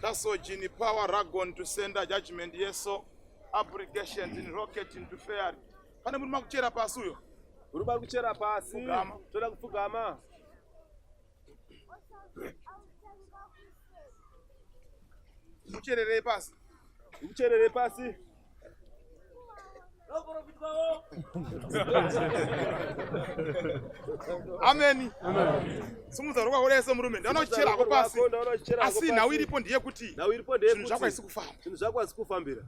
Tasojini power ragon to sender judgment yeso applications in rocket into fair. Pane murume akuchera pasi uyo. Murume ari kuchera pasi. Pfugama. Toda kupfugama. Muchererei pasi. Muchererei pasi. Ameni. Simudza ruoko rwako semurume. Ndaona uchichera hako pasi. Asi nhau iripo ndeyekuti Nhau iripo ndeyekuti zvinhu zvako haisi kufamba. Zvinhu zvako haisi kufambira.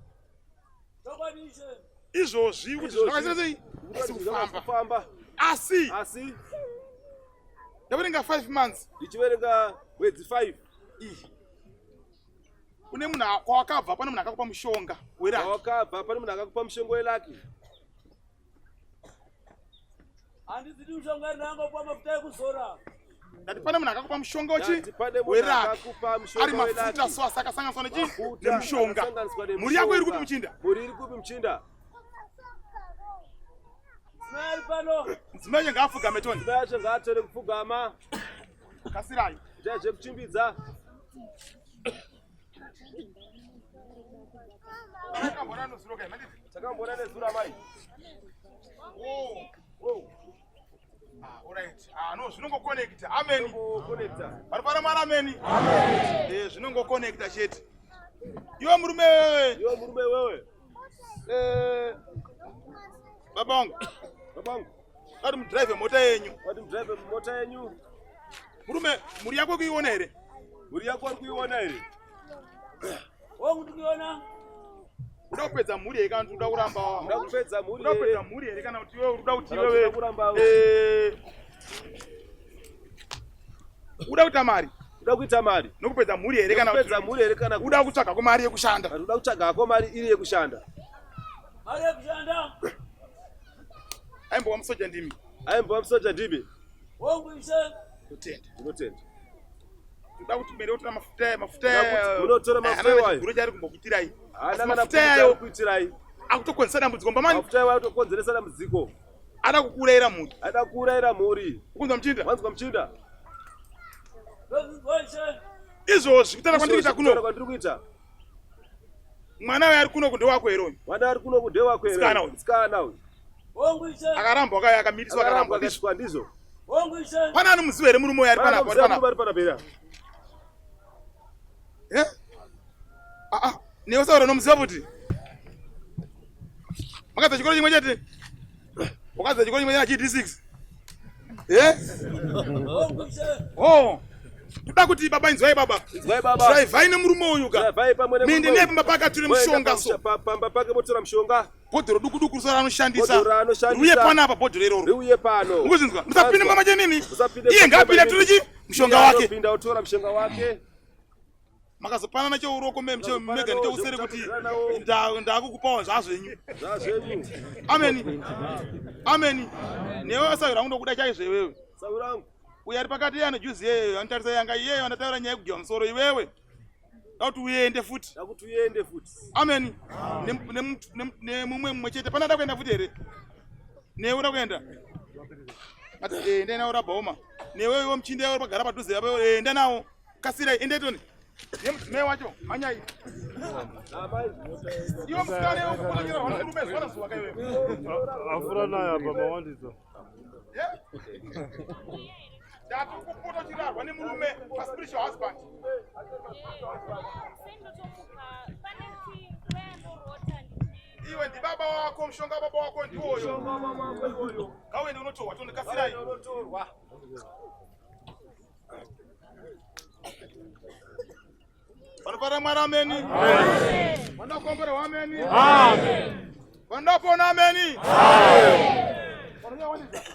Izvozvi kuti zvinhu zvako haisi haisi kufamba. Kufamba. Asi Asi ndaverenga 5 months ndichiverenga mwedzi 5 iyi. Une munhu kwawakabva pane munhu akakupa mushonga weraki. Kwawakabva pane munhu akakupa mushonga welaki. Handizidi mushonga ndangopa mafuta ekuzora. Ndati pane munhu akakupa mushonga wechi Ndati pane munhu weraki. akakupa mushonga Ari mafuta welaki. so asi akasanganiswa nechi Mafuta nemushonga. akasanganiswa nemushonga. Mhuri yako iri kupi muchinda? Mhuri iri kupi muchinda? Mudzimai ari pano. Mudzimai wacho ngaapfugame Tony. Mudzimai wacho ngaatore kupfugama. Kasirai. Itai zvekuchimbidza. Takambona nezuro kai manditi. Takambona nezuro amai. Oh. Oh. Ah, alright. Ah, no, zvinongoconnecta. Amen. Zvinongoconnecta. Paripara mwana ameni. Amen. Eh, zvinongoconnecta chete. Iwe murume wewe. Iwe murume wewe. Eh. Baba wangu. Baba wangu. Vati mudrive mota yenyu. Vati mudrive mota yenyu. Murume, mhuri yako kuiona here? Mhuri yako ari kuiona here? Wangu ndikuiona. Uda kupedza mhuri here kana kuti uda kuramba? Uda kupedza mhuri Uda kupedza here? mhuri here kana kuti iwewe uda kuti Kana kuti iwewe uda kuramba? Eh. Uda kuita mari Uda kuita mari. nokupedza mhuri here kana Kupedza kuti mhuri here kana uda kutsvaga ko mari yekushanda? Kana uda kutsvaga ko mari iri yekushanda. Mari yekushanda. Aimbova musoja ndimi. Aimbova musoja ndimi. Wangu ishe. Ndinotenda. Ndinotenda. Toda kuti muende kutora mafuta aya, mafuta Toda kuti aya. munotora mafuta Haana iwayo. chiguro chaari kumbokuitirai. Haana Asi kana mafuta kuti ayo ari kuitirai. akutokonzeresa dambudziko mbamani. Mafuta iwayo akutokonzeresa dambudziko. Ada kukuurayira mhuri. Ada kuurayira mhuri. Ukunzwa muchinda? Wanzwa muchinda? Ndozvinzwa ishe. Izvozvi kutaura kwandiri kuita Izvozvi kuno. kutaura kwandiri kuita. Mwana uyo ari kuno ndewako here uyu? Mwana ari kuno ndewako here? Musikana uyu. Musikana uyu. Wangu ishe. Akarambwa akauya akamitiswa akarambwa Akarambwa ndizvo. akasvikwa ndizvo. Wangu ishe. Pane anomuziva here murume uyu ari Pana panapa? Ari anomuziva panapa. murume ari panapa here? Eh? Ah ah, newe saura unomuziva futi? Makadza chikoro chimwe chete? Wakadza chikoro chimwe chete na GD6? Eh? Wangu ishe. Oh. Toda kuti baba inzwai baba. Inzwai baba. Drivai nemurume uyu ka. Drivai pamwe nemurume Mende uyu. naye pamba pake atore Moenda mushonga so. Pamba pake motora mushonga. Bhodhoro duku duku rusa raanoshandisa. Bhodhoro raanoshandisa. Riuye panapa bhodhoro iroro. Riuye pano. Mukuzvinzwa? Musapinde mama chenini. Musapinde Iye ngaapinde atore chi mushonga Iye wake. anopinda otora mushonga wake. Makazopanana cheuroko mega Makazopanana necheuseri kuti zvekutapudziranawo. ndakukupawo zvazvenyu. Zvazvenyu. Ameni. Ameni. Newe asawira wangu ndokuda chaizvo iwewe. Sawira wangu. Uyo ari pakati iye anojuzi iyeyo anotarisa yanga iyeyo andataura nyaya yekugeva musoro iwewe. Ndakuti uende futi. Ndakuti uende futi. Ameni. Nemumwe mumwe chete. Pana ada kuenda futi here? Newe uda kuenda? Ati eh, enda nawo rabhaoma. Newe iwe muchinda iwe pagara padhuze apo eh, enda nawo. Kasirai ende toni. Nemudzimai wacho mhanyai. Iwe musikana iwe ukupotonyera hwana murume zuva nazuva ka iwewe. Afura naye apa mawandisa. Yeah? Ndati ukupota uchirarwa nemurume pa spiritual husband. Iwe ndibaba wako mushonga baba wako ndiwoyo. Ngauende unotorwa toni kasirai. Vanofara Mwari ameni. Vanokomborerwa ameni. Vanopona ameni.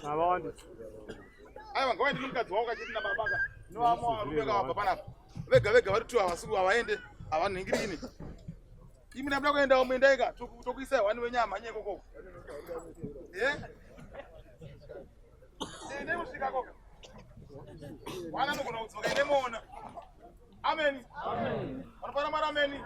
Mawandisa. Aiwa ngavaende nemukadzi wavo kachiti nababa ka. Novamwe varume kavabva panapa. Vega vega vari tu havasi havaende havanhingirini. Imi ndabuda kuendawo muendai ka tokuisai hwani wenyama nyeko koko. Eh? Endai kusvika koko. Hwana anogona kudzoka ende moona. Ameni. Vanofara Mwari ameni.